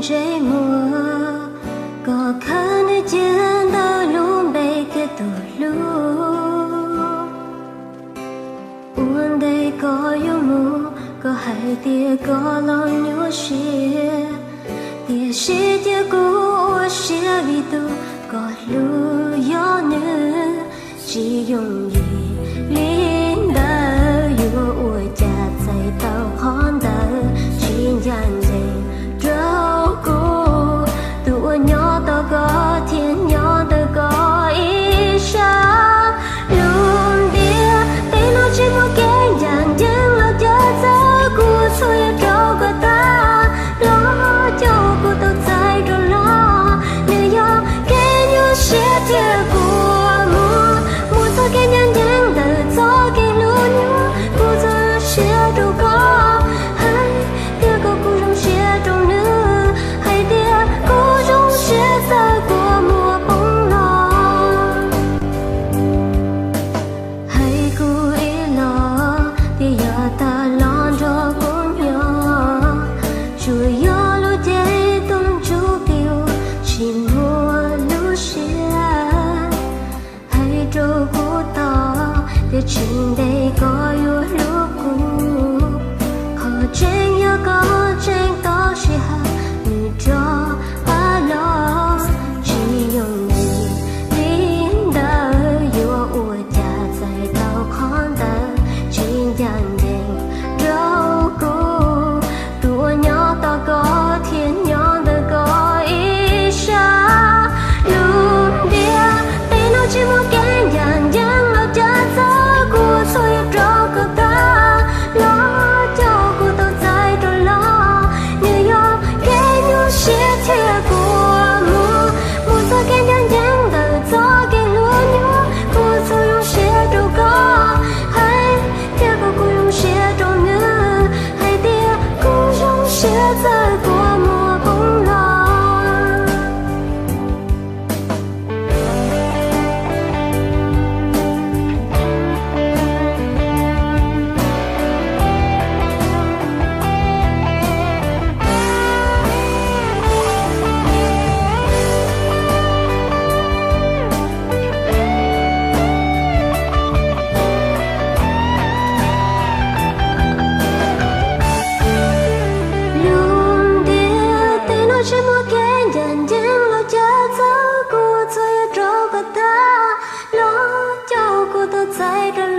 ntsej muag, koj khawb nws cia ntawm lub npe thiab tus hlub. Ua ntej koj yuav mus, koj hais tias koj los nyuaj siab, tiam sis cia kuv ua siab vim tus koj hlub yog nws. Tsis yooj yim li ntawd, yuav ua cas txais tau qhov ntawd. Tsis ncaj ncees rau kuv, tus uas nyob tos koj thiab nyob ntawm koj ib sab. Lub ntiaj teb no tsis muaj kev ncaj ncees los cawm txawv, kuv txhua yam rau koj tag, los coj kuv tau txais rau lawm. Nws yog kev nyuaj siab thiab kua muag, muaj txoj kev ncaj ncees ntawm txoj kev hlub nyuaj. Kuv txhua siab rau koj, hais tias koj kuj zoo siab rau nws, hais tias kuv zoo siab txawv kua muag poob los. Hais kuv ib los tias yog tag los nrog kuv nyob, tsuas yog lub cev tooj ntsuab pib ua tsis muaj lub siab. Hais rau kuv tau tias tsis ntev koj yuav hlub kuv, qhov tseeb yog koj tseem tau sij hawm nws rov qab los. Tsis yooj yim li ntawd, yuav ua cas txais tau qhov ntawd. Tsis ncaj ncees rau kuv, tus uas nyob tos koj thiab nyob ntawm koj ib sab. Lub ntiaj teb no tsis muaj kev ncaj ncees los cawm txawv, kuv txhua yam rau koj tag, los coj kuv tau txais rau lawm. Nws yog kev nyuaj siab thiab kua muag, muaj txoj kev ncaj ncees ntawm txoj kev hlub nyuaj. Kuv txhua zoo siab rau koj, hais tias koj kuj zoo siab rau nws, hais tias kuv zoo siab txawv kua muag poob los. Lub ntiaj teb no tsis muaj kev ncaj ncees los cawm txawv, kuv txhua yam rau koj tag, los coj kuv tau txais rau